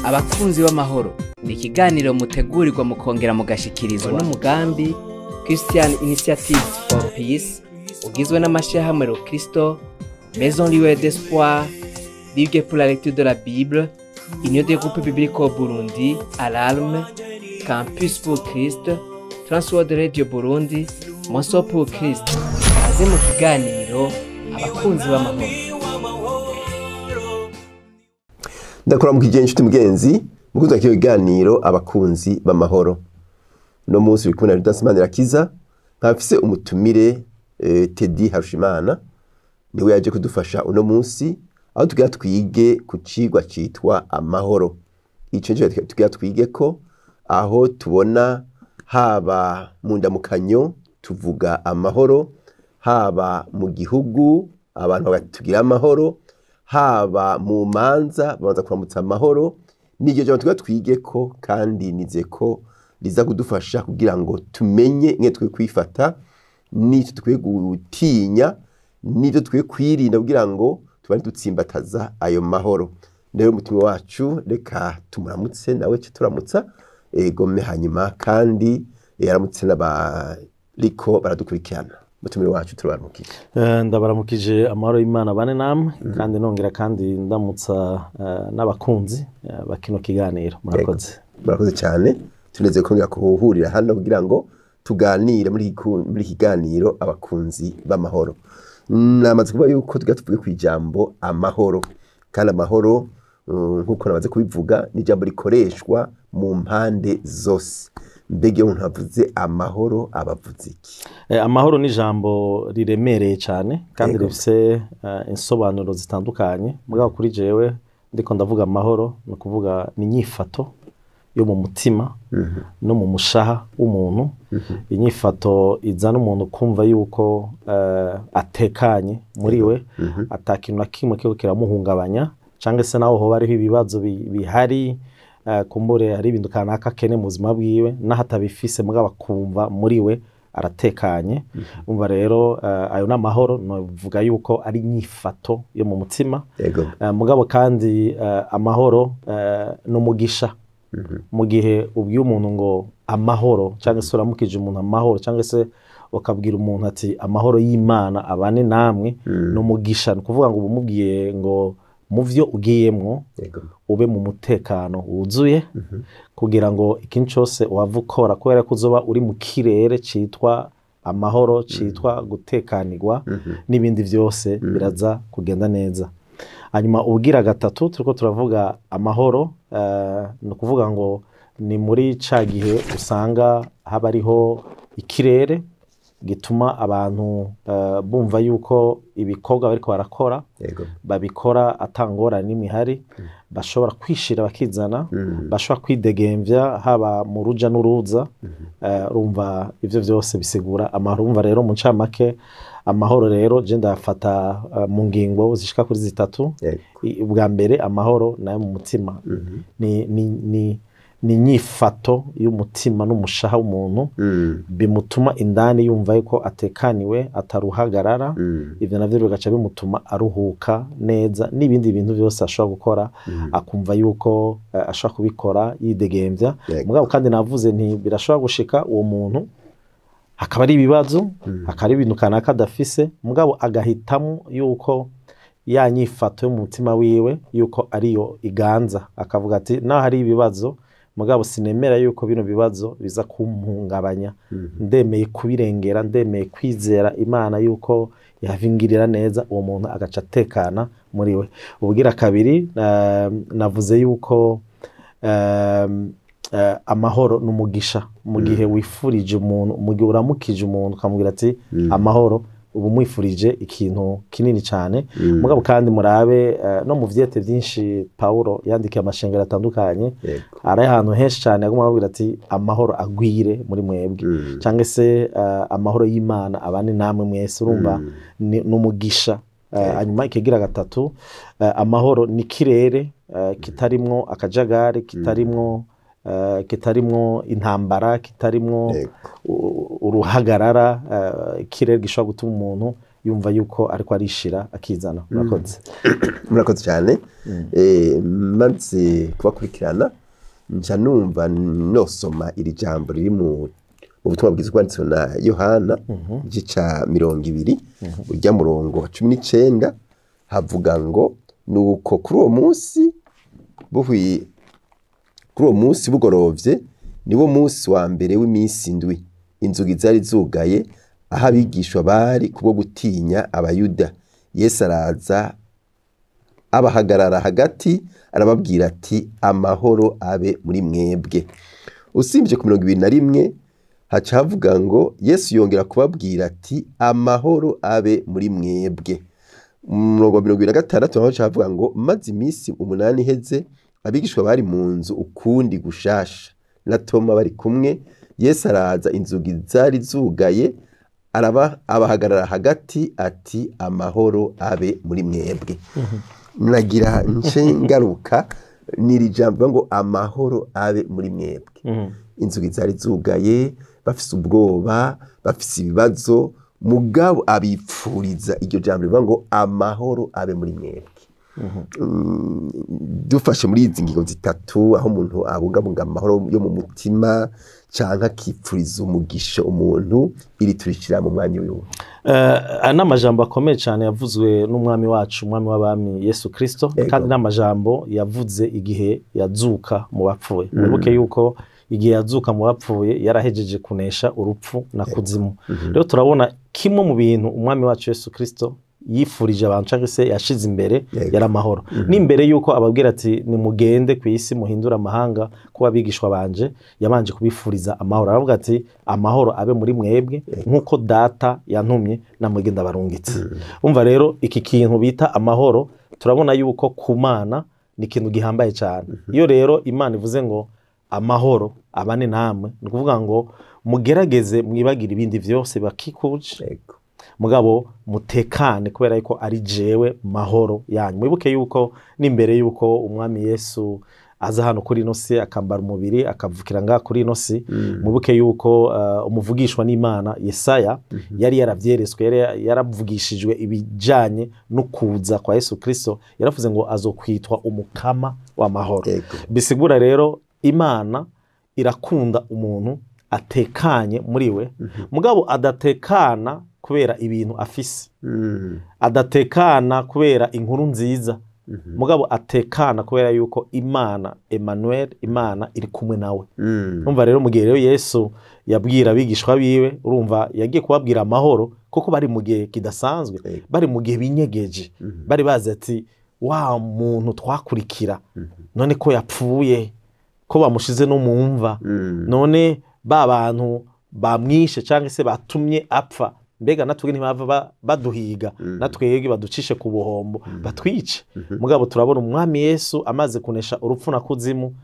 Abakunzi b'amahoro ni ikiganiro mutegurirwa mukongera mugashikirizwa n'umugambi Christian Initiative for Peace, ugizwe n'amashyirahamwe Rokristo, Maison Lueur d'Espoir, Ligue pour la lecture de la Bible, Union des groupes bibliques au Burundi, Alarme, Campus pour Christ, Transworld Radio Burundi, Monso pour Christ. Kaze mu kiganiro Abakunzi b'amahoro. Ndakora mu kigenzi inshuti mugenzi mukunzi wa kiganiro Abakunzi b'amahoro. No munsi uri kumwe na Judas Manirakiza, nkafise umutumire Teddy Harushimana, niwe yaje kudufasha uno munsi aho tugira twige ku cigwa citwa amahoro. Ico nico tugira twige ko aho tubona haba mu ndamukanyo tuvuga amahoro, haba mu gihugu abantu batugira amahoro, haba mu manza babanza kuramutsa amahoro. N'iryo jambo tugira twige ko, kandi nize ko riza kudufasha kugira ngo tumenye ingene dukwiye kwifata, n'icyo dukwiye gutinya, n'ibyo dukwiye kwirinda kugira ngo tubane dutsimbataza ayo mahoro. Rero umutima wacu reka tumuramutse nawe ce turamutsa egome, hanyuma kandi yaramutse n'abariko baradukurikirana. Umutumire wacu turabaramukije. Ndabaramukije, amahoro y'Imana bane namwe, kandi nongera kandi ndamutsa n'abakunzi ba kino kiganiro. Murakoze. Murakoze cyane, tuneze kongera kuhurira hano kugira ngo tuganire muri kiganiro Abakunzi b'amahoro. Namaze kuvuga yuko tugira tuvuge ku ijambo amahoro, kandi amahoro nkuko namaze kubivuga ni ijambo rikoreshwa mu mpande zose. Mbega iyo umuntu avuze amahoro abavuze iki? Amahoro ni ijambo riremereye cyane kandi rifise insobanuro zitandukanye. Mugabo kuri jewe ndiko ndavuga amahoro ni ukuvuga ni inyifato yo mu mutima no mu mushaha w'umuntu, inyifato izana umuntu kumva yuko atekanye muri we, atakintu na kimwe kiriko kiramuhungabanya, canke se naho hoba hariho ibibazo bihari, kumbure hari ibintu kanaka akene mu buzima bwiwe naho atabifise, mugabo akumva muri we aratekanye. Umva rero ayo n'amahoro novuga yuko ari inyifato yo mu mutima. Mugabo kandi amahoro n'umugisha. Mu gihe ubwiye umuntu ngo amahoro, cyangwa se uramukije umuntu amahoro, cyangwa se ukabwira umuntu ati amahoro y'Imana abane namwe, n'umugisha. Ni ukuvuga ngo ubumubwiye ngo mu vyo ugiyemwo ube mu mutekano wuzuye, kugira ngo ikintu cyose wava ukora, kubera ko uzoba uri mu kirere citwa amahoro, citwa gutekanirwa, n'ibindi vyose biraza kugenda neza. Hanyuma ubwira gatatu turiko turavuga amahoro, ni ukuvuga ngo ni muri ca gihe usanga haba hariho ikirere gituma abantu bumva yuko ibikorwa bariko barakora babikora atangorane n'imwe ihari, bashobora kwishira bakizana, bashobora kwidegemvya haba mu ruja n'uruza. Urumva ivyo vyose bisigura amahoro. Urumva rero mu ncamake amahoro rero je ndafata mu ngingo zishika kuri zitatu. Ubwa mbere amahoro nayo mu mutima ni inyifato y'umutima n'umushaha w'umuntu, bimutuma indani yumva yuko atekaniwe, ataruhagarara. Ivyo navyo bigaca bimutuma aruhuka neza, n'ibindi bintu byose ashobora gukora akumva yuko ashobora kubikora yidegemvya. Mugabo kandi navuze nti birashobora gushika uwo muntu hakaba ari ibibazo, hakaba ari ibintu kanaka adafise, mugabo agahitamo yuko ya nyifato y'umutima wiwe yuko ariyo iganza, akavuga ati naho hari ibibazo mugabo sinemera yuko bino bibazo biza kumpungabanya, ndemeye kubirengera, ndemeye kwizera Imana yuko yavingirira neza. Uwo muntu agaca atekana muri we. Ubwira kabiri navuze yuko amahoro n'umugisha. Mu gihe wifurije umuntu, mu gihe uramukije umuntu ukamubwira ati amahoro, ubu mwifurije ikintu kinini cyane. Mugabo kandi murabe no mu vyete byinshi Paulo yandikiye amashengero atandukanye, ari ahantu henshi cyane aguma ababwira ati amahoro agwire muri mwebwe, cyangwa se amahoro y'Imana abane namwe mwese. Urumva n'umugisha. Hanyuma ikigira gatatu, amahoro ni kirere kitarimwo akajagari, kitarimwo intambara, kitarimwo uruhagarara, ikirere gishobora gutuma umuntu yumva yuko ariko arishira akizana. Murakoze. Murakoze cyane. Maze kubakurikirana nca numva nosoma iri jambo riri mu butumwa bwiza bwanditswe na Yohana igice ca 20 urya murongo wa 19, havuga ngo nuko kuri uwo munsi bugorovye, niwo munsi wa mbere w'iminsi indwi, inzugi zari zugaye aho abigishwa bari kubwo gutinya Abayuda. Yesu araza abahagarara hagati, arababwira ati amahoro abe muri mwebwe. Usimvye ku 21 haca havuga ngo Yesu yongera kubabwira ati amahoro abe muri mwebwe. Umurongo wa 26 naho haca havuga ngo maze iminsi 8 iheze, abigishwa bari mu nzu ukundi gushasha na Toma bari kumwe. Yesu araza inzugi zari zugaye, abahagarara hagati ati amahoro abe muri mwebwe. Nagira nce ngaruka niri jambo ngo amahoro abe muri mwebwe. Inzugi zari zugaye, bafise ubwoba, bafise ibibazo, mugabo abipfuriza iryo jambo rivuga ngo amahoro abe muri mwebwe. Dufashe muri izi ngingo zitatu, aho umuntu abungabunga amahoro yo mu mutima canke akipfuriza umugisha umuntu, iri turishira mu mwanya uyu. Aya ni amajambo akomeye cyane yavuzwe n'umwami wacu, umwami w'abami Yesu Kristo, kandi n'amajambo yavuze igihe yazuka mu bapfuye. Mwibuke yuko igihe yazuka mu bapfuye yarahejeje kunesha urupfu na kuzimu. Rero turabona kimwe mu bintu umwami wacu Yesu Kristo yifurije abantu cyangwa se yashize imbere yari amahoro. N'imbere yuko ababwira ati nimugende ku isi muhindura amahanga kuba abigishwa banje, yabanje kubifuriza amahoro. Aravuga ati amahoro abe muri mwebwe nkuko data yantumye namwe ndabarungitse. Umva rero iki kintu bita amahoro, turabona yuko ku Mana ni ikintu gihambaye cyane. Iyo rero Imana ivuze ngo amahoro abane namwe, ni ukuvuga ngo mugerageze mwibagire ibindi vyose bakikuje, mugabo mutekane kubera yuko ari jewe mahoro yanyu. Mwibuke yuko n'imbere yuko umwami Yesu aza hano kuri ino si akambara umubiri akavukira ngaha kuri ino si, mwibuke yuko umuvugishwa n'Imana Yesaya yari yaravyeretswe, yari yaravugishijwe ibijanye no kuza kwa Yesu Kristo. Yaravuze ngo azokwitwa umukama w'amahoro. Bisigura rero Imana irakunda umuntu atekanye muri we, mugabo adatekana kubera ibintu afise, adatekana kubera inkuru nziza, mugabo atekana kubera yuko Imana Emmanuel, Imana iri kumwe nawe. Urumva rero mu gihe rero Yesu yabwira abigishwa biwe, urumva yagiye kubabwira amahoro kuko bari mu gihe kidasanzwe, bari mu gihe binyegeje, bari bazi ati wa muntu twakurikira none ko yapfuye, ko bamushize no mu mva, none ba bantu bamwishe cyangwa se batumye apfa, mbega natwe ntibava baduhiga, natwege baducishe ku buhombo, batwice. Mugabo turabona umwami Yesu amaze kunesha urupfu na kuzimu,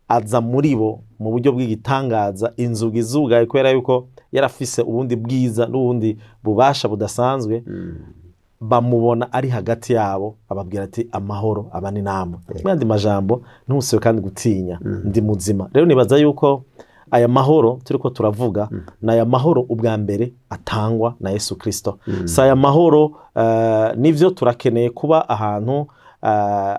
aza muri bo mu buryo bw'igitangaza, inzugi zugaye kubera yuko yarafise ubundi bwiza n'ubundi bubasha budasanzwe. Bamubona ari hagati yabo, ababwira ati amahoro abane namwe. Mwandi majambo ntusiwe kandi gutinya, ndi muzima. Rero nibaza yuko aya mahoro turiko turavuga na aya mahoro ubwa mbere atangwa na Yesu Kristo. Si aya mahoro nivyo turakeneye kuba ahantu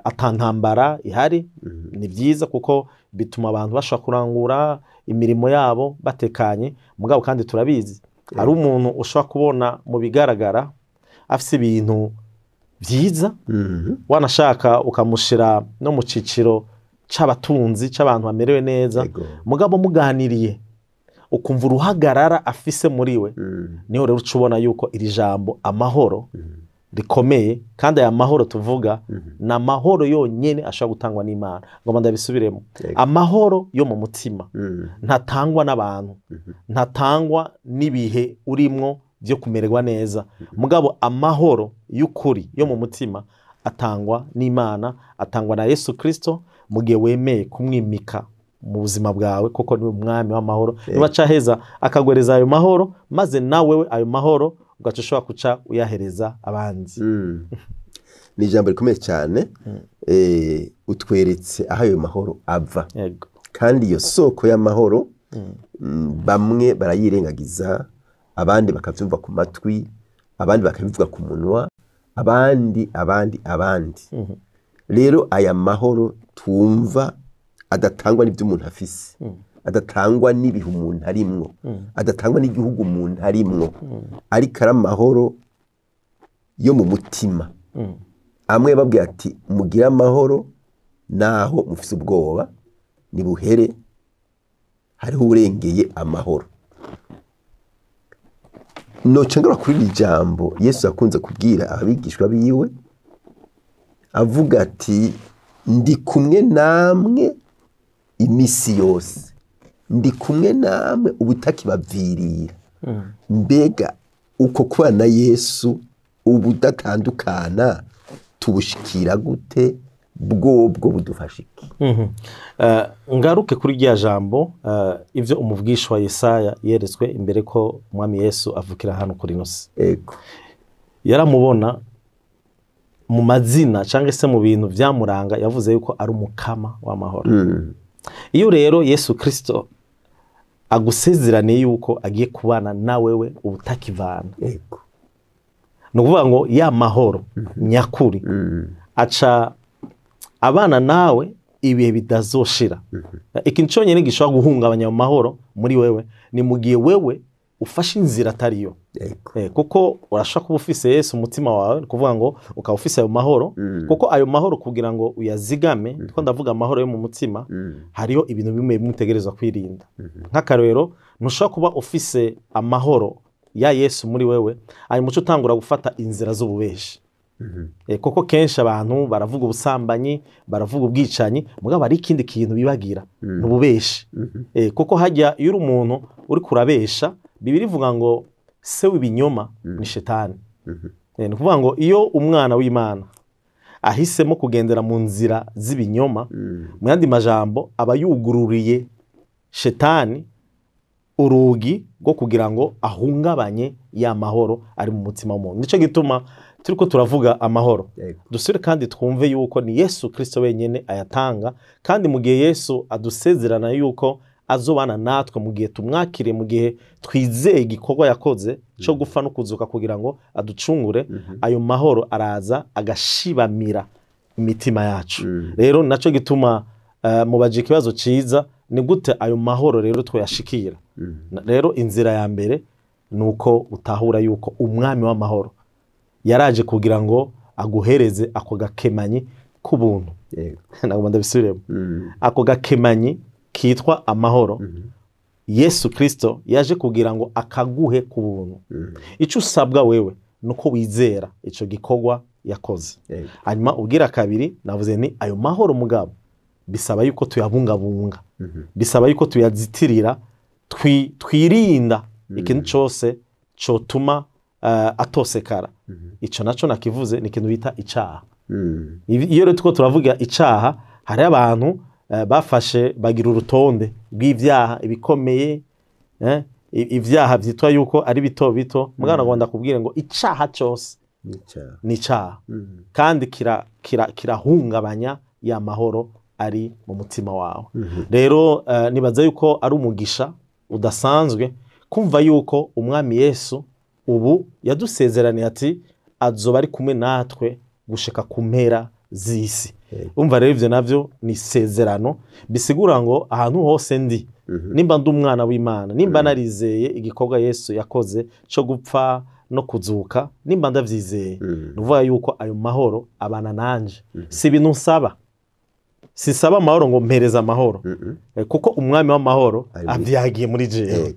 atantambara ihari, ni byiza kuko bituma abantu bashobora kurangura imirimo yabo batekanye. Mugabo kandi turabizi ari umuntu ushobora kubona mu bigaragara afise ibintu byiza, wanashaka ukamushira no mu ciciro c'abatunzi c'abantu bamerewe neza, mugabo muganiriye ukumva uruhagarara afise muri we, niho rero ucubona yuko iri jambo amahoro rikomeye. Kandi aya mahoro tuvuga na mahoro yonyene ashobora gutangwa n'Imana. Ngoma ndabisubiremo, amahoro yo mu mutima ntatangwa n'abantu, ntatangwa n'ibihe urimwo byo kumererwa neza, mugabo amahoro y'ukuri yo mu mutima atangwa n'Imana, atangwa na Yesu Kristo mu gihe wemeye kumwimika mu buzima bwawe, kuko niwe mwami w'amahoro. Niba acaheza akagwereza ayo mahoro, maze nawe ayo mahoro ugaca ushobora kuca uyahereza abandi. Ni ijambo rikomeye cyane. Utweretse aho ayo mahoro ava. Kandi iyo soko y'amahoro bamwe barayirengagiza, abandi bakavyumva ku matwi, Abandi bakabivuga ku munwa, abandi abandi abandi. Rero aya mahoro twumva adatangwa n'ibyo umuntu afise, adatangwa n'ibihe umuntu arimwo, adatangwa n'igihugu umuntu arimwo, ariko ari amahoro yo mu mutima. Amwe babwira ati mugire amahoro naho mufise ubwoba, nibuhere, hariho urengeye amahoro. Noca ngaruka kuri iri jambo Yesu akunze kubwira abigishwa biwe, avuga ati ndi kumwe namwe imisi yose, ndi kumwe namwe ubutakibavirira. Mbega uko kubana na Yesu ubudatandukana tubushikira gute? Bwobwo budufasha iki? Ngaruke kuri rya jambo, ivyo umuvugishwa Yesaya yeretswe imbere ko Umwami Yesu avukira hano kuri ino si. Yaramubona mu mazina cyangwa se mu bintu vyamuranga, yavuze yuko ari umukama w'amahoro. Iyo rero Yesu Kristo agusezeraniye yuko agiye kubana na wewe ubutakivana, ni ukuvuga ngo ya mahoro nyakuri aca abana nawe ibihe bidazoshira. Ikintu cyonyine gishobora guhungabanya mu mahoro muri wewe ni mu gihe wewe ufashe inzira atariyo. Kuko urashobora kuba ufise Yesu umutima wawe, ni ukuvuga ngo ukaba ufise ayo mahoro, kuko ayo mahoro kugira ngo uyazigame, ndiko ndavuga amahoro yo mu mutima, hariho ibintu bimwe bimwe utegerezwa kwirinda. Nk'akarorero, ntushobora kuba ufise amahoro ya Yesu muri wewe, hanyuma uce utangura gufata inzira z'ububeshi. Kuko kenshi abantu baravuga ubusambanyi, baravuga ubwicanyi, mugabo hari ikindi kintu bibagira, ni ububeshi. Kuko hajya iyo uri umuntu uri kurabesha, Bibiliya ivuga ngo se w'ibinyoma ni shetani. Ni ukuvuga ngo iyo umwana w'Imana ahisemo kugendera mu nzira z'ibinyoma, mu yandi majambo aba yugururiye shetani urugi rwo kugira ngo ahungabanye ya mahoro ari mu mutima w'umuntu. Nico gituma turiko turavuga amahoro, dusubire kandi twumve yuko ni Yesu Kristo wenyene ayatanga, kandi mu gihe Yesu adusezerana yuko azobana natwe mu gihe tumwakiriye, mu gihe twizeye igikorwa yakoze cyo gupfa no kuzuka kugira ngo aducungure, ayo mahoro araza agashibamira imitima yacu. Rero naco gituma mubaje ikibazo ciza, ni gute ayo mahoro rero twayashikira? Rero inzira ya mbere nuko utahura yuko umwami w'amahoro yaraje kugira ngo aguhereze ako gakemanyi k'ubuntu. Nagomba ndabisubiremo. Ako gakemanyi kitwa amahoro, Yesu Kristo yaje kugira ngo akaguhe ku buntu. Ico usabwa wewe nuko wizera ico gikorwa yakoze. Hanyuma ubwira kabiri navuze ni ayo mahoro mugabo bisaba yuko tuyabungabunga, bisaba yuko tuyazitirira, twirinda ikintu cyose cotuma atosekara. Ico naco nakivuze ni ikintu bita icaha. Iyo rero tuko turavuga icaha, hari abantu bafashe bagira urutonde rw'ivyaha ibikomeye, ivyaha vyitwa yuko ari bito bito. Mugana ngo ndakubwire ngo icaha cyose ni icaha, kandi kirahungabanya ya mahoro ari mu mutima wawe. Rero nibaza yuko ari umugisha udasanzwe kumva yuko umwami Yesu ubu yadusezeraniye ati azoba ari kumwe natwe gushika ku mpera z'isi. Umva rero ivyo navyo ni isezerano, bisigura ngo ahantu hose ndi, nimba ndi umwana w'Imana, nimba narizeye igikorwa Yesu yakoze cyo gupfa no kuzuka, nimba ndavyizeye, nuvuga yuko ayo mahoro abana nanje. Si ibintu nsaba, sisaba amahoro ngo mpereze amahoro, kuko umwami w'amahoro avyagiye muri jewe.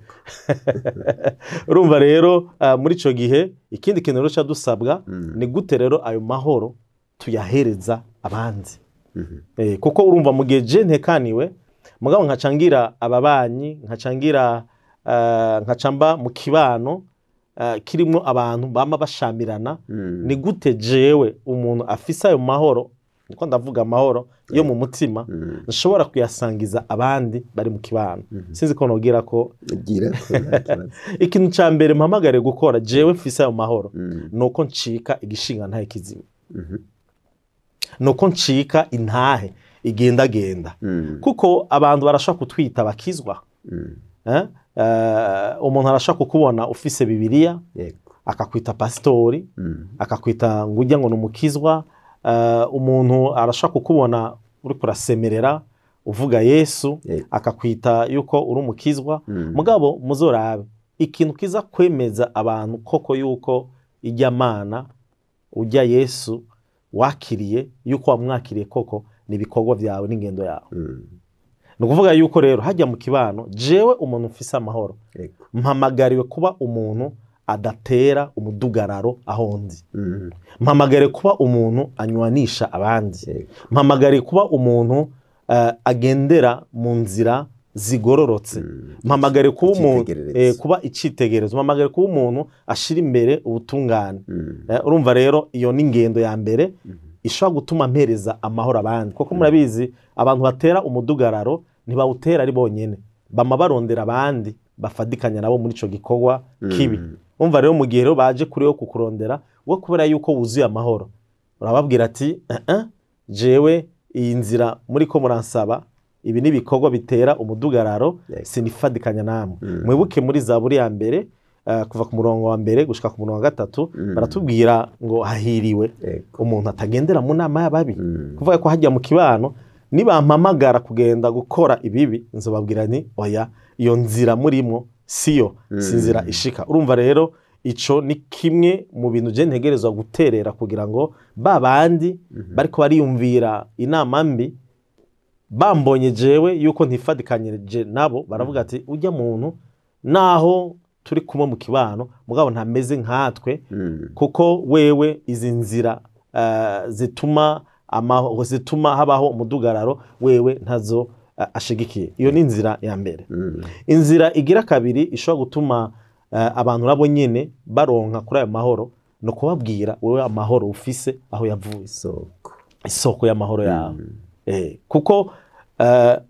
Urumva rero muri ico gihe ikindi kintu rero cadusabwa ni gute rero ayo mahoro tuyahereza abandi. Kuko urumva mu gihe je ntekaniwe, mugabo nkacangira ababanyi, nkacangira nkacamba mu kibano kirimo abantu bama bashamirana, ni gute jewe umuntu afise ayo mahoro, niko ndavuga amahoro yo mu mutima, nshobora kuyasangiza abandi bari mu kibano. Sinzi ko nogira ko ikintu ca mbere mpamagare gukora jewe mfise ayo mahoro, nuko ncika igishinga ntahe kizima, nuko ncika intahe igendagenda. Kuko abantu barashaka kutwita bakizwa. Umuntu arashaka kukubona ufise Bibiliya, akakwita pasitori, akakwita ngo ujya ngo ni umukizwa. Umuntu arashobora kukubona uri kurasemerera uvuga Yesu, akakwita yuko uri umukizwa. Mugabo muzorabe ikintu kiza kwemeza abantu koko yuko ijya Mana ujya Yesu wakiriye, yuko wamwakiriye koko, ni ibikorwa byawe n'ingendo yawe. Ni ukuvuga yuko rero hajya mu kibano, jewe umuntu mfise amahoro, mpamagariwe kuba umuntu adatera umudugararo aho ndi, mpamagariwe kuba umuntu anywanisha abandi, mpamagariwe kuba umuntu agendera mu nzira zigororotse, mpamagariwe kuba umuntu kuba icitegererezo, mpamagariwe kuba umuntu ashira imbere ubutungane. Urumva rero iyo ni ingendo ya mbere ishobora gutuma mpereza amahoro abandi, kuko murabizi abantu batera umudugararo ntibawutera ari bonyene, bama barondera abandi bafadikanya nabo muri ico gikorwa kibi. Umva rero mu gihe rero baje kuri wo kukurondera, wo kubera yuko wuzuye amahoro, urababwira ati jewe iyi nzira muri ko muransaba, ibi ni ibikorwa bitera umudugararo, sinifadikanya namwe. Mwibuke muri Zaburi ya mbere, kuva ku murongo wa mbere gushika ku murongo wa 3, baratubwira ngo hahiriwe umuntu atagendera mu nama y'ababi. Kuvuga ko hajya mu kibano nibampamagara kugenda gukora ibibi, nzobabwira nti oya, iyo nzira murimo siyo, si inzira ishika. Urumva rero ico ni kimwe mu bintu je ntegerezwa guterera kugira ngo babandi bariko bariyumvira inama mbi bambonye jewe yuko ntifadikanyije nabo, baravuga ati ujya muntu naho turi kumwe mu kibano mugabo ntameze nkatwe, kuko wewe izi nzira zituma zituma habaho umudugararo wewe ntazo ashigikiye. Iyo ni inzira ya mbere. Inzira igira kabiri ishobora gutuma abantu nabo nyene baronka kuri ayo mahoro, no kubabwira wewe amahoro ufise aho yavuye, isoko y'amahoro yawe. Kuko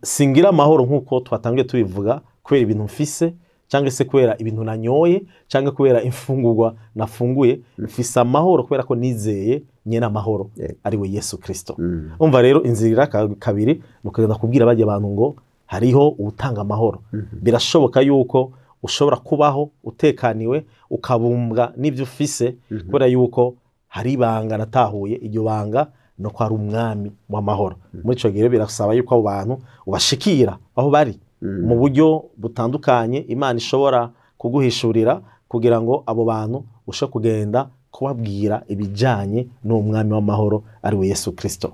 singira amahoro nkuko twatangiye tubivuga kubera ibintu mfise, cyangwa se kubera ibintu nanyoye, cyangwa kubera imfungurwa nafunguye. Mfise amahoro kubera ko nizeye nyene amahoro ari we Yesu Kristo. Umva rero inzira kabiri nukagenda kubwira bajya abantu ngo hariho utanga amahoro. Birashoboka yuko ushobora kubaho utekaniwe ukabumbwa n'ibyo ufise, kubera yuko hari ibanga natahuye, iryo banga no kwa umwami w'amahoro. Muri ico gihe birasaba yuko abo bantu ubashikira aho bari mu buryo butandukanye Imana ishobora kuguhishurira, kugira ngo abo bantu ushobore kugenda kubabwira ibijanye n'umwami w'amahoro ari we Yesu Kristo.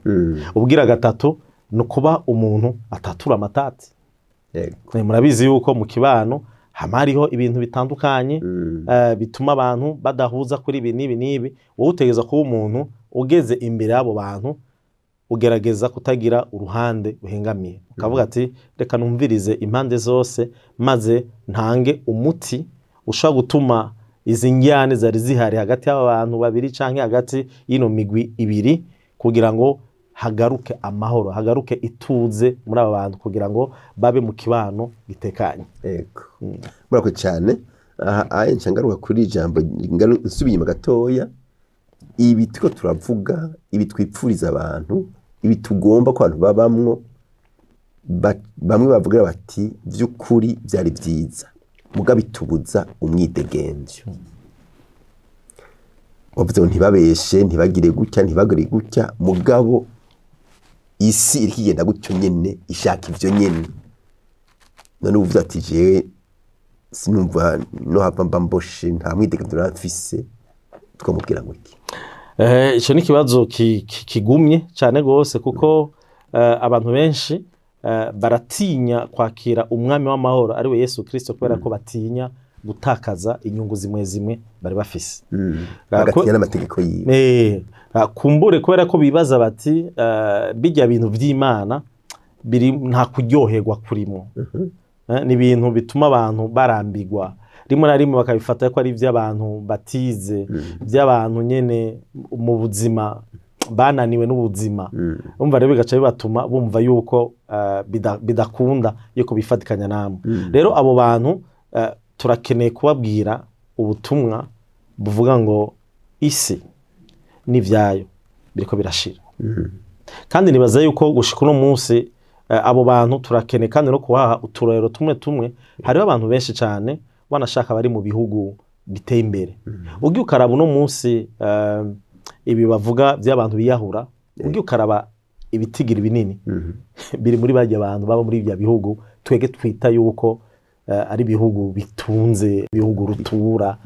Ubwira gatatu ni kuba umuntu atatura amatati. Murabizi yuko mu kibano hamariho ibintu bitandukanye bituma abantu badahuza kuri ibi n'ibi n'ibi. Wowe utegereza kuba umuntu ugeze imbere y'abo bantu ugerageza kutagira uruhande uhengamiye, ukavuga ati reka numvirize impande zose maze ntange umuti ushobora gutuma izi njyane zari zihari hagati y'aba bantu babiri canke hagati y'ino migwi ibiri, kugira ngo hagaruke amahoro, hagaruke ituze muri aba bantu, kugira ngo babe mu kibano gitekanye. Yego. Murakoze cyane. Aha ncangaruka kuri ijambo nsubiye inyuma gatoya. Ibi tuko turavuga, ibi twipfuriza abantu, ibi tugomba ko abantu babamwo, bamwe bavugira bati by'ukuri byari byiza, muga bitubuza umwidegemvyo. Bavuze ngo ntibabeshe, ntibagire gutya, ntibagire gutya, mugabo isi iri kigenda gutyo nyene, ishaka ivyo nyene. None uvuze ati jewe sinumva no hava mba mboshe, nta mwidegemvyo mfise, twamubwira ngo iki? Ico ni kibazo kigumye cyane gose, kuko abantu benshi baratinya kwakira umwami w'amahoro ari we Yesu Kristo, kubera ko batinya gutakaza inyungu zimwe zimwe bari bafise. Bagatinya n'amategeko yiwe. Kumbure kubera ko bibaza bati bijya bintu vy'Imana biri nta kuryoherwa kurimo. Ni ibintu bituma abantu barambigwa, rimwe na rimwe bakabifata ko ari iby'abantu batize, by'abantu nyene mu buzima bananiwe n'ubuzima. Umva rero bigaca bibatuma bumva yuko bidakunda yuko bifatikanya namwe. Rero abo bantu turakeneye kubabwira ubutumwa buvuga ngo isi n'ivyayo biriko birashira. Kandi nibaza yuko gushika uno munsi abo bantu turakeneye kandi no kubaha uturorero tumwe tumwe. Hariho abantu benshi cyane wanashaka bari mu bihugu biteye imbere. Ugiye ukaraba uno munsi ibi bavuga by'abantu biyahura, ugiye ukaraba ibitigira binini biri muri bajya abantu baba muri ibya bihugu twege twita yuko ari ibihugu bitunze, ibihugu rutura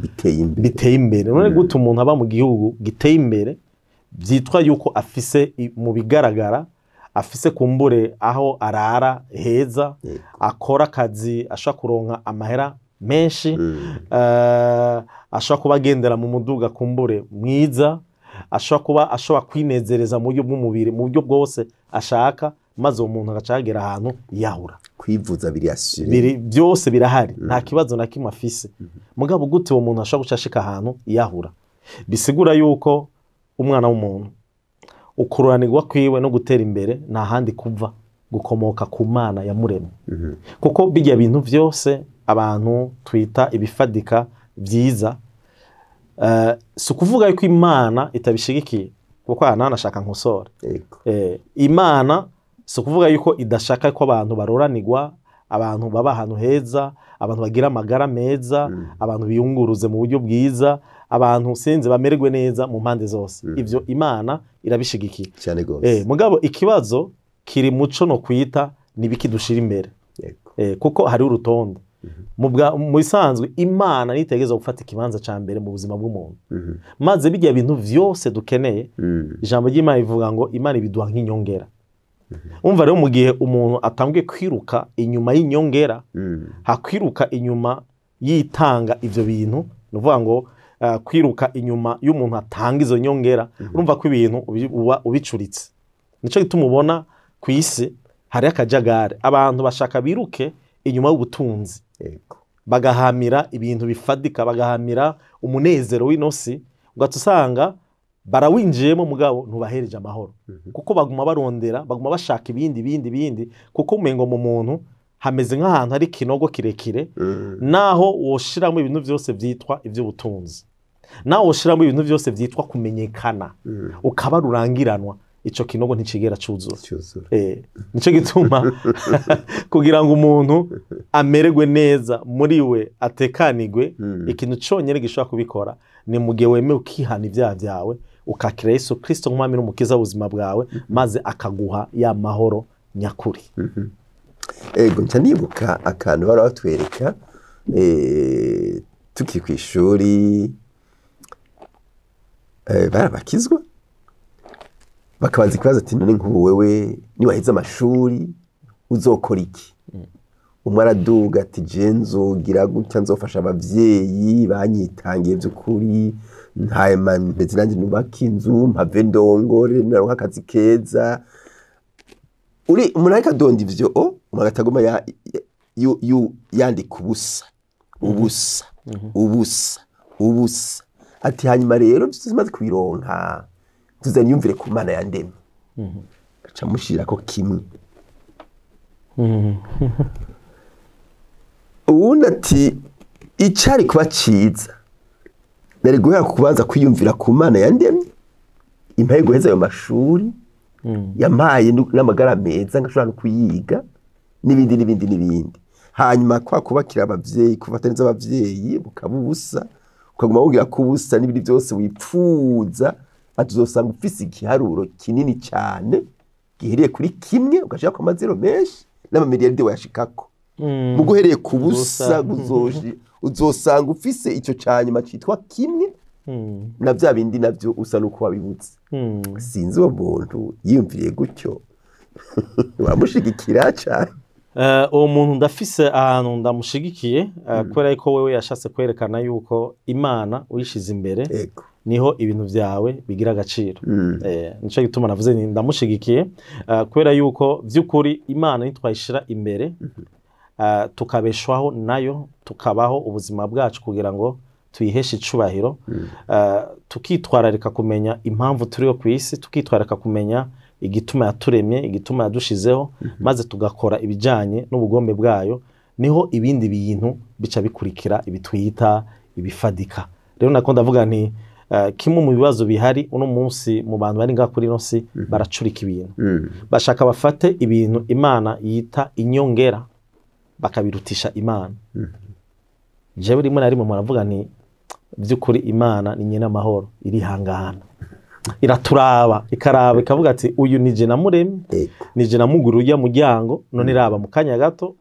biteye imbere. None gute umuntu aba mu gihugu giteye imbere byitwa yuko afise mu bigaragara afise kumbure aho arara heza, akora akazi ashobora kuronka amahera menshi, ashobora kuba agendera mu muduga kumbure mwiza, ashobora kuba ashobora kwinezereza mu buryo bw'umubiri mu buryo bwose ashaka, maze uwo muntu agaca agera ahantu yahura. Kwivuza biri byose birahari, nta kibazo na kimwe afise. Mugabo gute uwo muntu ashobora guca ashika ahantu yahura? Bisigura yuko umwana w'umuntu ukururanirwa kwiwe no gutera imbere nta handi kuva gukomoka ku Mana yamuremye. Kuko bijya bintu byose abantu twita ibifadika byiza, si ukuvuga yuko Imana itabishigikiye, kuko aha nashaka nkosora. Imana si ukuvuga yuko idashaka ko abantu baroranirwa, abantu baba ahantu heza, abantu bagira amagara meza, abantu biyunguruze mu buryo bwiza, abantu sinzi bamererwe neza mu mpande zose. Ivyo Imana irabishigikiye cyane gose. Mugabo ikibazo kiri muco no kwita nibiki dushira imbere. Kuko hari urutonde. Mu bisanzwe Imana nitegereza gufata ikibanza ca mbere mu buzima bw'umuntu. Maze bijya bintu vyose dukeneye, ijambo ry'Imana rivuga ngo Imana ibiduha nk'inyongera. Umva rero mu gihe umuntu atangiye kwiruka inyuma y'inyongera, hakwiruka inyuma yitanga ivyo bintu, nuvuga ngo kwiruka inyuma y'umuntu atanga izo nyongera, urumva ko ibintu uba ubicuritse. Nico gituma ubona ku isi hari akajagari, abantu bashaka biruke inyuma y'ubutunzi, bagahamira ibintu bifadika, bagahamira umunezero w'inosi, ugaca usanga barawinjiyemo mugabo ntubahereje amahoro. Kuko baguma barondera, baguma bashaka ibindi bindi bindi, kuko umengo mu muntu hameze nk'ahantu hari kinogo kirekire, naho woshiramo ibintu byose byitwa iby'ubutunzi, naho woshiramo ibintu byose byitwa kumenyekana, ukaba rurangiranwa, ico kinogo nticigera cuzura. Nico gituma kugira ngo umuntu amererwe neza muri we, atekanigwe, ikintu conyene gishobora kubikora ni mu gihe wemewe ukihana ibyaha byawe, ukakira Yesu Kristo nk'umwami n'umukiza w'ubuzima bwawe, maze akaguha ya mahoro nyakuri. Ego, nca nibuka akantu bari batwereka tukiri ku ishuri, barabakizwa bakabaza ikibazo ati none nk'ubu wewe niwaheze amashuri uzokora iki? Umwe araduga ati je nzogira gutya, nzofasha abavyeyi banyitangiye by'ukuri, ntayema ndetse nanjye nubaka inzu, mpave ndongore, naronka akazi keza. Uri umuntu ariko adonda ivyo, umuntu ataguma yandika ubusa ubusa ubusa ubusa, ati hanyuma rero tumaze kubironka tuzanyumvire ku Mana yandemye. Aca mushirako kimwe. Uwundi ati icari kuba ciza nari guhera kubanza kwiyumvira ku Mana yandemye, impaye guheza ayo mashuri, yampaye n'amagara meza ngashobora no kuyiga n'ibindi n'ibindi n'ibindi. Hanyuma kwa kubakira abavyeyi, kufataniza abavyeyi bukaba ubusa, ukaguma wubwira ko ubusa n'ibindi byose wipfuza, ati uzosanga ufise igiharuro kinini cyane gihereye kuri kimwe ugashirako amazero menshi n'amamiliyaride wayashikako. Mu guhereye ku busa uzosanga ufise ico canyuma citwa kimwe, na vya bindi navyo usa nuko wabibutse. Sinzi uwo muntu yiyumviriye gutyo wamushigikira cyane. Uwo muntu ndafise ahantu ndamushigikiye, kubera yuko wewe yashatse kwerekana yuko Imana uyishize imbere niho ibintu vyawe bigira agaciro. Nico gituma navuze nti ndamushigikiye, kubera yuko vy'ukuri Imana nitwayishira imbere, tukabeshwaho nayo, tukabaho ubuzima bwacu kugira ngo tuyiheshe icubahiro, tukitwararika kumenya impamvu turiho ku isi, tukitwararika kumenya igituma yaturemye, igituma yadushizeho, maze tugakora ibijanye n'ubugombe bwayo, niho ibindi bintu bica bikurikira ibitwita ibifadika. Rero nako ndavuga nti kimwe mu bibazo bihari uno munsi mu bantu bari ngaha kuri ino si, baracurika ibintu, bashaka bafate ibintu Imana yita inyongera bakabirutisha Imana. Jewe rimwe na rimwe muravuga nti By'ukuri Imana ni nyina amahoro, irihangana, iraturaba, ikaraba, ikavuga ati uyu nije namuremye, nije namugura ujya muryango, none iraba mu kanya gato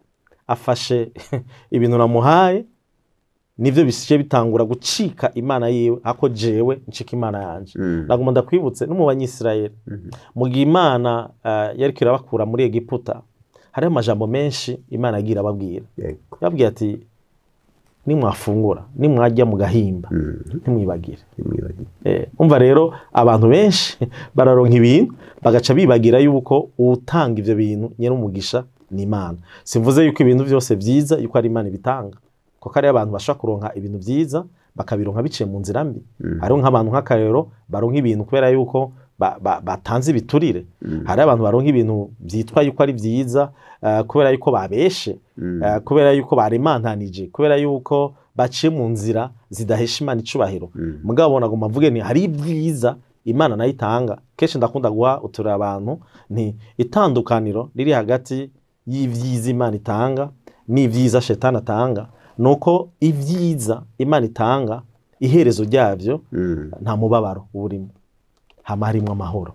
afashe ibintu namuhaye, nivyo bisije bitangura gucika Imana yiwe, ako jewe ncika Imana yanje. Nagomba ndakwibutse no mu Banyisirayeli, mu gihe Imana yariko irabakura muri Egiputa, hariho amajambo menshi Imana yagiye irababwira. Yababwiye ati nimwafungura, nimwajya mu gahimba, ntimwibagire. Umva rero abantu benshi bararonka ibintu bagaca bibagira yuko utanga ivyo bintu nyene umugisha ni Imana. Simvuze yuko ibintu vyose vyiza yuko ari Imana ibitanga, kuko ari abantu bashaka kuronka ibintu vyiza bakabironka biciye mu nzira mbi. Hariho nk'abantu nk'akarero baronka ibintu kubera yuko batanze ibiturire. Hari abantu baronka ibintu vyitwa yuko ari vyiza kubera yuko babeshe, kubera yuko baremantanije, kubera yuko baciye mu nzira zidahesha Imana icubahiro. Mugabo nagomba mvuge ni hari ibyiza Imana nayo itanga. Kenshi ndakunda guha uturere abantu nti itandukaniro riri hagati y'ivyiza Imana itanga n'ivyiza Shetani atanga, nuko ivyiza Imana itanga iherezo ryavyo nta mubabaro urimo, hama harimwo amahoro.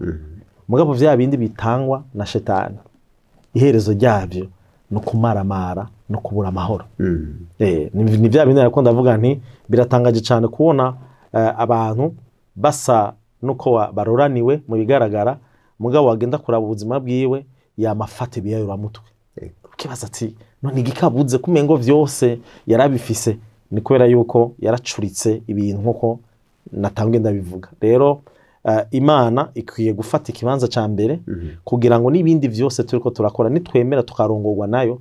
Mugabo vya bindi bitangwa na Shetani iherezo ryavyo no kumaramara no kubura amahoro. Ni vya bindi nariko ndavuga nti biratangaje cyane kubona abantu basa nuko baroraniwe mu bigaragara, mugabo wagenda kuraba ubuzima bwiwe yamafate biyayura mutwe, ukibaza ati none igikabuze kumengo vyose yarabifise. Ni kubera yuko yaracuritse ibintu nkuko natangiye ndabivuga. Rero Imana ikwiye gufata ikibanza ca mbere kugira ngo n'ibindi vyose turiko turakora nitwemera tukarongorwa nayo,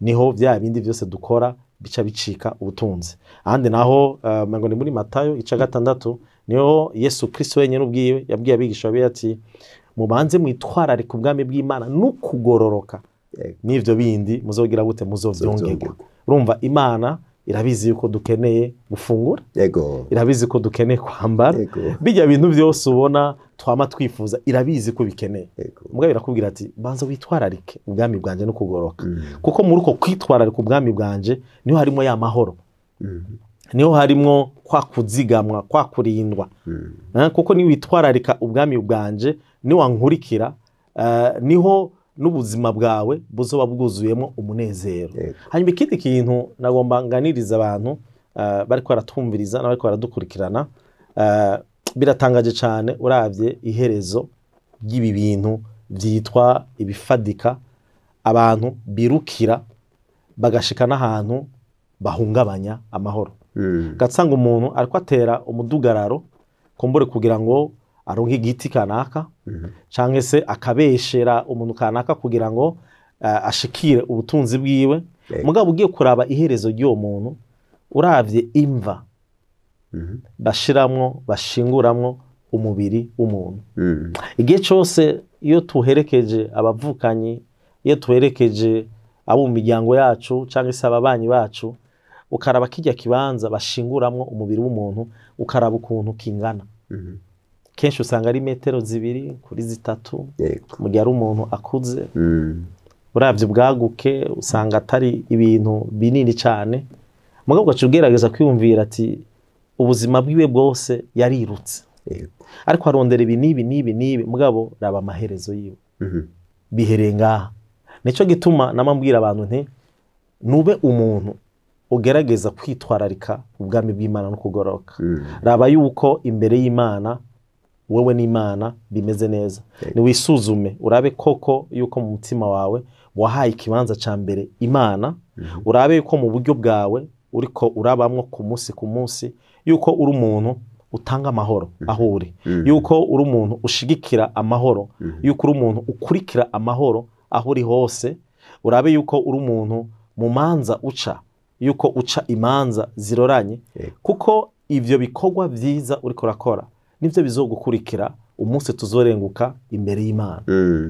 niho vya bindi vyose dukora bica bicika ubutunzi. Ahandi naho ngo ni muri Matayo ica 6, niho Yesu Kristo wenyine ubwiwe yabwiye abigisha be ati mubanze mwitwararike ubwami bw'Imana n'ukugororoka, n'ivyo bindi muzogira gute, muzovyongerwa. Urumva Imana irabizi yuko dukeneye gufungura, irabizi ko dukeneye kwambara, bijya bintu byose ubona twama twifuza irabizi ko bikeneye. Mugabo irakubwira ati banza witwararike ubwami bwanje no kugoroka, kuko muri uko kwitwararika ubwami bwanje niho harimo ya mahoro, niho harimo kwa kuzigamwa, kwa kurindwa. Kuko ni witwararika ubwami bwanje ni wankurikira, niho n'ubuzima bwawe buzoba bwuzuyemo umunezero. Hanyuma ikindi kintu nagomba nganiriza abantu bariko baratwumviriza n'abariko baradukurikirana, biratangaje cyane uravye iherezo ry'ibi bintu vyitwa ibifadika abantu birukira bagashika n'ahantu bahungabanya amahoro. Gatsanga umuntu ariko atera umudugararo kumbure kugira ngo aronke igiti kanaka, canke se akabeshera umuntu kanaka kugira ngo ashikire ubutunzi bwiwe. Mugabo ugiye kuraba iherezo ry'uwo muntu, uravye imva bashiramwo bashinguramwo umubiri w'umuntu. Igihe cyose iyo tuherekeje abavukanyi, iyo tuherekeje abo mu miryango yacu canke se ababanyi bacu, ukaraba kijya kibanza bashinguramwo umubiri w'umuntu, ukaraba ukuntu kingana. Kenshi usanga ari metero 2 kuri 3, mu gihe ari umuntu akuze. Uravye ubwaguke usanga atari ibintu binini cyane. Mugabo ugaca ugerageza kwiyumvira ati ubuzima bwiwe bwose yarirutse, ariko arondera ibi n'ibi n'ibi n'ibi, mugabo raba amaherezo yiwe bihereye ngaha. Nico gituma namambwira abantu nti nube umuntu ugerageza kwitwararika ubwami bw'Imana no kugoroka. Raba yuko imbere y'Imana wewe n'Imana bimeze neza. Niwisuzume urabe koko yuko mu mutima wawe wahaye ikibanza ca mbere Imana, urabe yuko mu buryo bwawe uriko urabamwo ku munsi ku munsi yuko uri umuntu utanga amahoro aho uri, yuko uri umuntu ushigikira amahoro, yuko uri umuntu ukurikira amahoro aho uri hose, urabe yuko uri umuntu mu manza uca, yuko uca imanza ziroranye, kuko ivyo bikorwa vyiza uriko urakora nivyo bizogukurikira umunsi tuzorenguka imbere y'Imana.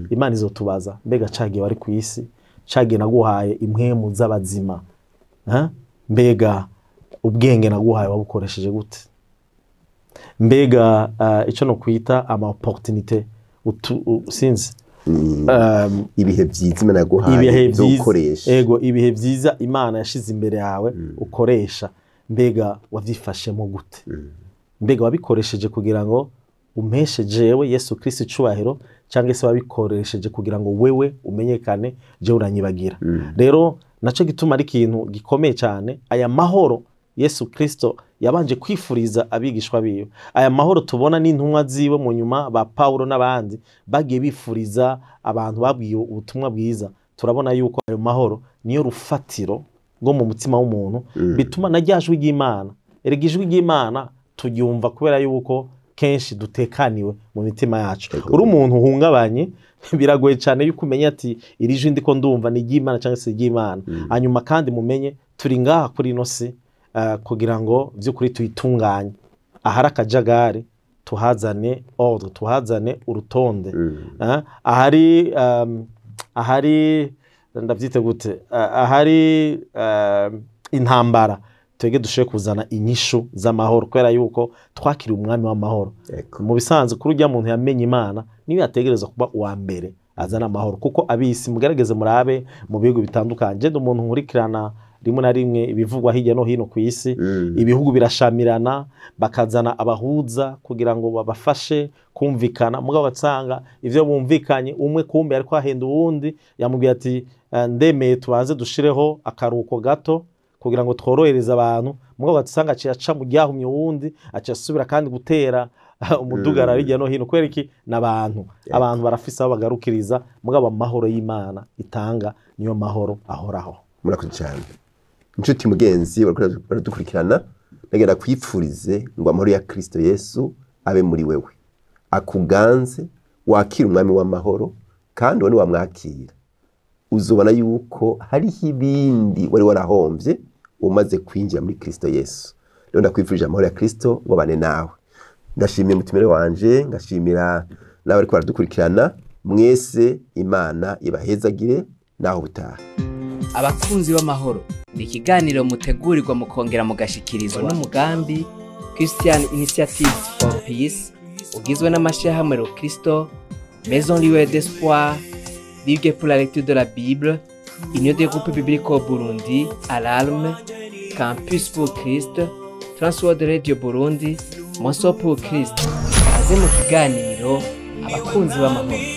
Imana izotubaza mbega cagiye wari ku isi, cagiye naguhaye impwemu z'abazima, mbega ubwenge naguhaye wabukoresheje gute, mbega ico no kwita ama opportunité sinzi ibihe vyiza Imana yaguhaye ukoresha. Ego, ibihe vyiza Imana yashize imbere yawe ukoresha. Mbega wavyifashemo gute? Mbega wabikoresheje kugira ngo umpeshe jewe Yesu Kristo icubahiro, cyangwa se wabikoresheje kugira ngo wewe umenyekane, jewe uranyibagira? Rero naco gituma ari ikintu gikomeye cyane. Aya mahoro Yesu Kristo yabanje kwifuriza abigishwa biwe, aya mahoro tubona n'intumwa ziwe mu nyuma ba Paulo n'abandi bagiye bifuriza abantu babwiye ubutumwa bwiza, turabona yuko ayo mahoro niyo rufatiro rwo mu mutima w'umuntu, bituma na rya jwi ry'Imana. Erega ijwi ry'Imana turyumva kubera yuko kenshi dutekaniwe mu mitima yacu. Uri umuntu uhungabanye, biragoye cyane yuko umenya ati iri jwi ndiko ndumva ni iry'Imana cyangwa se iry'Imana. Hanyuma kandi mumenye turi ngaha kuri ino si kugira ngo by'ukuri tuyitunganye, ahari akajagari tuhazane ordre, tuhazane urutonde. Ahari ahari ndabyite gute, ahari intambara, twebwe dushoboye kuzana inyishu z'amahoro, kubera yuko twakiriye umwami w'amahoro. Mu bisanzwe kuri ujya muntu yamenye Imana niyo yategereza kuba uwa mbere azana amahoro, kuko abisi mugerageze murabe mu bihugu bitandukanye. Je umuntu nkurikirana rimwe na rimwe ibivugwa hirya no hino ku isi, ibihugu birashamirana, bakazana abahuza kugira ngo babafashe kumvikana, mugabo batsanga ivyo bumvikanye umwe kumbe ariko ahenda uwundi, yamubwiye ati ndemeye tubanze dushireho akaruko gato kugira ngo tworohereze abantu, mugabo batsanga aciye aca mu ryahumye uwundi, aciye asubira kandi gutera umudugara hirya no hino. Kubera iki? N'abantu, abantu barafise aho bagarukiriza, mugabo amahoro y'Imana itanga niyo mahoro ahoraho. Murakoze cyane inshuti mugenzi baradukurikirana, ndagenda kwipfurize ngo amahoro ya Kristo Yesu abe muri wewe, akuganze, wakira umwami w'amahoro, kandi wone wamwakira uzobona yuko hariho ibindi wari warahomvye umaze kwinjira muri Kristo Yesu. Rero ndakwifurije amahoro ya Kristo ngo abane nawe. Ndashimiye umutumire wanje, ngashimira n'abariko baradukurikirana mwese. Imana ibahezagire naho butaha. Abakunzi b'amahoro ni ikiganiro mutegurirwa mukongera mugashikirizwa n'umugambi Christian Initiative for Peace, ugizwe n'amashyirahamwe Rokristo, Maison Libre d'Espoir, Ligue pour la lecture de la Bible, Union des groupes bibliques au Burundi, Alarme, Campus pour Christ, Transworld Radio Burundi, Monso pour Christ. Aze mu kiganiro abakunzi b'amahoro.